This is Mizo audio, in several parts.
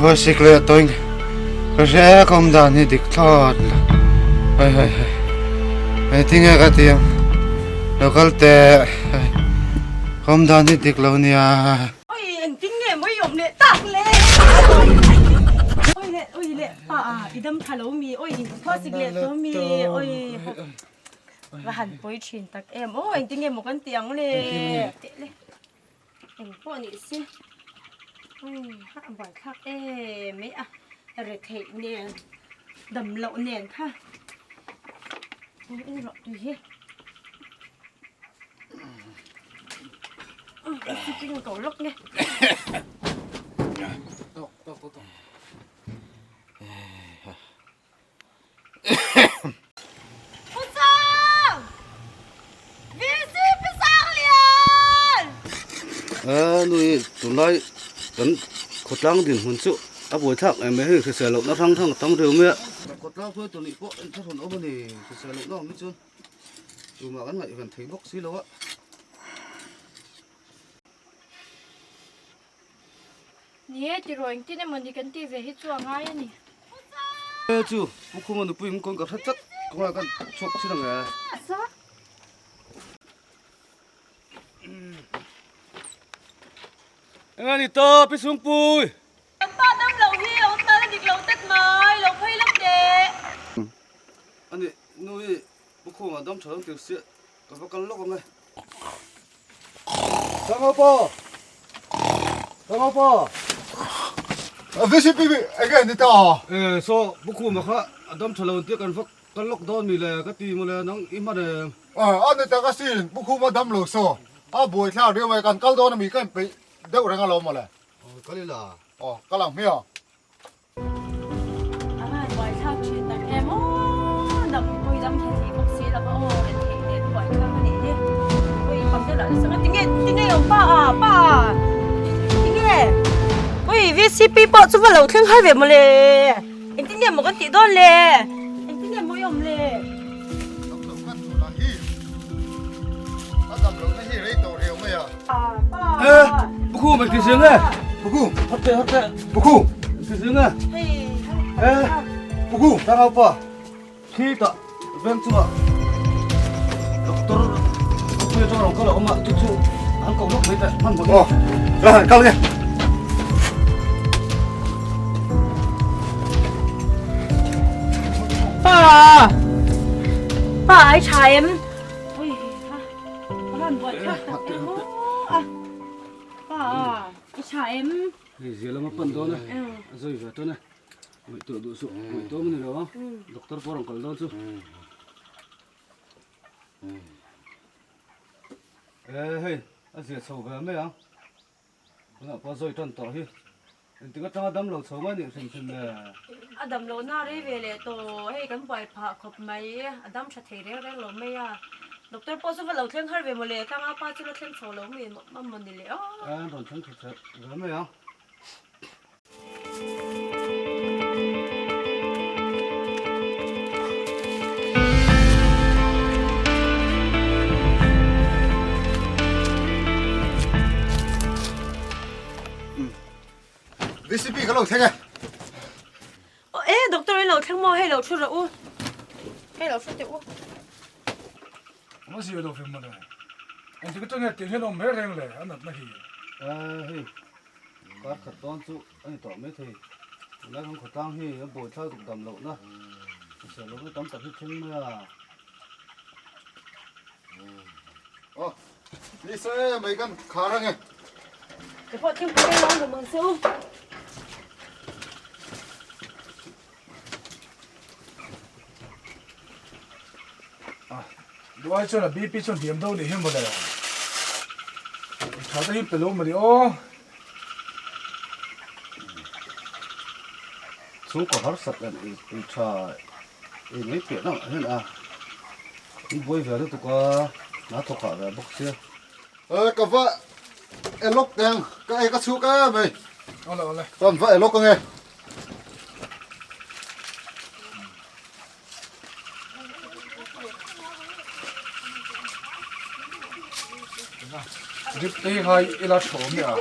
Khua sik leh tawin ka hre ka awm dan hi dik thlawt lo. Hei hei hei. Engtin nge ka tih ang? Lo kal teh. Ka awm dan hi dik lo nia. Oi engtin nge maw i awm leh tak le? Oi le oi le pa a i dam tha lo mi oi khua sik leh tawh mi oi va han pawi thin tak em aw engtin nge maw kan tih ang le? Teh le. Eng pawh ni se a buaithlak em mai a retheih nen dam loh nen kha eng rawh tui hi a ko lawk nge. Pu Sang! VCP Sanglian! A nui tunlai kan khawtlang dinhmun chu a buaithlak em mai hei hrisel lohna hrang hrang a tam riau mai a. Khawtlang hruai tur nih pawh inthlahrun awm a ni hrisel lohna awm hi chuan tumah kan ngaihven thei bawk si lo a. Ni e tiraw engtin emaw ni kan tih ve hi chu a ngai a ni. E chu Pu Khuma nupui in kawn ka hre tlat kawngah kan chhuak chin ang e. Eng a ni ta Pi Sungpui? Kan pa dam loh hi a awm dan a dik lo tlat mai, lo phei lawk teh. A ni, nu hi Pu Khuma dam tha lo tir siah ka va kal lawk ang e. Sangapa! Sangapa! VCP enge ni ta? E so Pu Khuma kha a dam tha lo tia kan va kal lawk dawn mi le ka ti maw le nang i hman em? A ni tak asin Pu Khuma dam lo so a buai thlak riau mai kan kal dawn ami ka inpeih deuh reng alawm maw le. Aw kal ila. Aw kal ang hmiang. A van buaithlak thin tak em aw dam pawh i dam thei thei bawk si lo va aw en theih nen buaithlak a nih hi pawh i pang deuh lah nasa tinge tinge awm pa a pa a tinge ui VCP pawh chu va lo thleng har ve mawle engtin nge maw kan tih dawn le engtin nge maw i awm le. Dam loh kan duh lah hi a dam lohna hi rei tawh riau mai a. Ê, Bukhu mày kỳ riêng ê. Bukhu, hot tệ hot tệ. Bukhu, kỳ riêng ê. Ê, Bukhu, đang học à? Khi ta veng chunga doctor pui atang rawn kal a awm a, chu chu an ko lawk mai teh hmanhmawh Aw, la han kal nge. Pa! Pa ai tha em? Ui, ha. Ran buai thlak tak em aw. A. Pa, i tha em? Hei zia lama pan dawn a, a zawi ve tan a. Ngaihtuah duh suh, ngaihtuah a ni lo ang. Doctor pawh rawn kal dawn chu. E hei, a zia chho ve mai ang. Tunah pawh a zawi tan tawh hi. Engtik atanga dam lo chho mai nih hrim hrim le? A dam loh na rei ve leh tawh, hei kan buai phah khawp mai, a dam tha thei reng reng lo mai a. Doctor pawh chu va lo thleng har ve maw le, tlanga pa chu la thleng chho lo mi maw ni le aw. An rawn thleng tha tha ve mai ang. VCP ka lo thleng e. Aw e doctor in lo thleng maw hei lo thu rawh u. Hei lo thu teh u. Awm a zia lo ve mawle. Engtik atang nge tiang hian awm reng reng le a natna hi. Hei kar khat dawn chu a ni tawh maithei. Tunlai kan khawtlang hi a buaithlak tuk dam lohna hrisel lohna tam tak hi thleng mai a. Aw ni se mai kan khar ange. Ke pawh thingpui reng lo ang che u. Duai chuan a BP chuan hniam deuh nih hi mawle. Tha te hi pe lo mawni aw. Chhungkaw harsat leh ei tha ei mai piah dangah hian a in buai ve lutuk a, hna thawk ah ve bawk sia. Ka va elawk teh ang, ka ei ka chhuk em ei. Awle awle. Chuan va elawk ange. Drip te hi khai ila tha awm nia.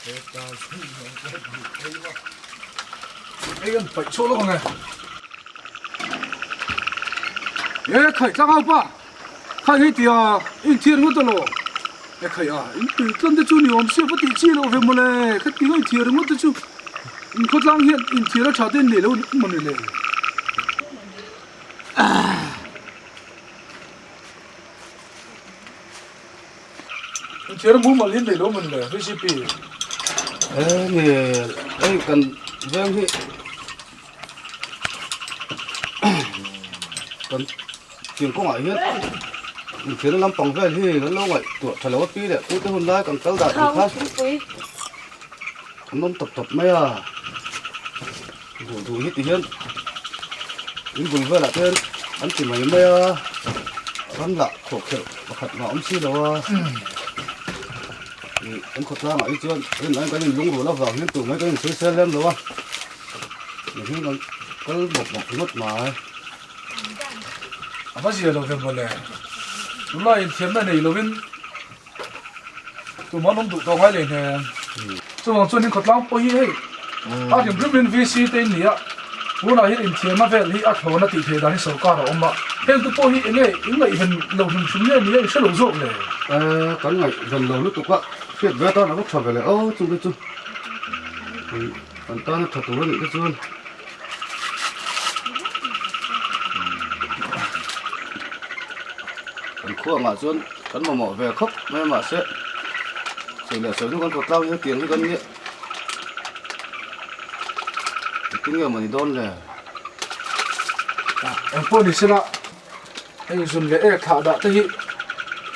Hei kan paih chhuak lawk ang e. E khai tlangau pa khai hei tia in thiar ngawt alo e khai a in tui tlan te chu ni awm sia va tih chi loh ve mawle kha ti ngaih thiar ngawt te chu in khawtlang hian in thiar a tha te in nei lo mawni le. Inthiar mumal hi nei lo mawn le VCP. E ni hei kan veng hi kan thing kawngah hian inthiarna lampang vel hi kan lo ngaihtuah tha lo a pi leh pute hun lai kan kal dan ang kha an awm tawp tawp mai a duh duh hi ti hian in bul velah te hian an ti mai mai a ram lah khawhkhelh pakhat mah awm si lo a ih an khawtlangah hi chuan rin aiin kan inlungrual avang hian tur mai kan insawisel lem lo a mihring kan kal bawk bawk ringawt mai. A va zia lo ve mawle tunlai inthiamna nei lovin Tumah an awm duh tawh ngai leh hnen. Chuvang chuan in khawtlang pawh hi hei a hrim hrim in VC te in ni a, tunah hian inthiamna vel hi a thlawn a tih theih dan hi sorkar a awm a, heng te pawh hi enge in ngaihven lo hrim hrim nge ni a in hre lo zawk le? Kan ngaihven lo lutuk a, hriat ve atan a va tha ve leh aw chung te chu kan tan a tha tur a nih te chuan. Kan khuangah chuan kan mamawh ve khawp mai a mahse sawi leh sawi hnu kan kawt tlang hi hetiang hi kan nia engtin nge maw ni dawn le. Engpawh ni sela hei zun leh ek thlah dah te hi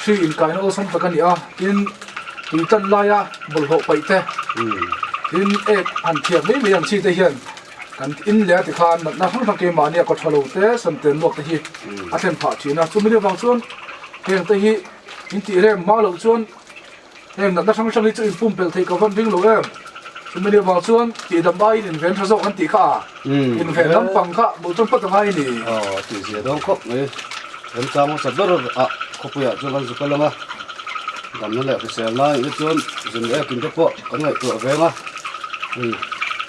hri inkaina awlsam tak a ni a tin tui tan laia bawlhhlawh paih te tin ek han thiak mai mai ang chi te hian kan in leh a tikhan natna hrang hrang keimahni a kawtha lo te santen luak te hi a thlen phah thin a chumi avang chuan heng te hi in tih rem hma loh chuan heng natna hrang hrang hi chu in pumpelh theih ka van ring lo em chumi avang chuan tihdam aiin inven tha zawk an tih kha a inven lampang kha bul chuan phawt a ngai a ni. Aw tih zia dawn khawp mai remchang hmasa ber a khawpuiah chuan kan zuk a lang a damna leh hriselna ih te chuan zun ek in te pawh kan ngaihtuah veng a hei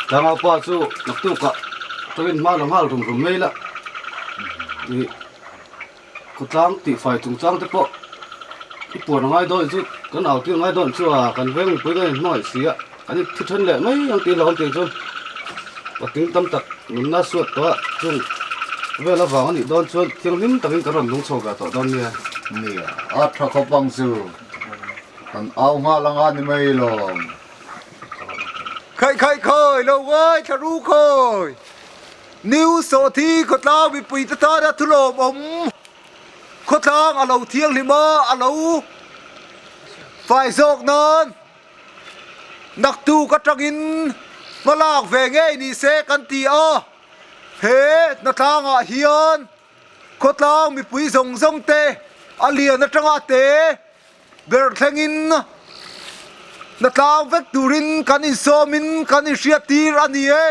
tlangau pa chu naktukah tawin hma la nghal rum rum mai la ih khawtlang tihfai chungchang te pawh i puan a ngai dawn chu kan au tir ngai dawn chu a kan veng mipui kan inhmangaih si a kan in thi then leh mai ang tih hlauhawm tih chuan patling tam tak nunna suat tawh a chung vel avang a nih dawn chuan thianghlim takin kan rawn lung chho ve tawh dawn nia. Nia, a tha khawp ang chu. Kan au nghal anga ni mai lawm. Khaih khaih khawi lo ngai thla ru khawi. New Sawhthi khawtlang mipui te tana thulawmawm khawtlang a lo thianghlim a, a lo fai zawk nan naktuk atangin hmalak ve ngei ni se kan ti a, he hnatlangah hian khawtlang mipui zawng zawng te a lian atanga te ber thlengin hnatlang vek turin kan insawmin kan inhriattir a ni e.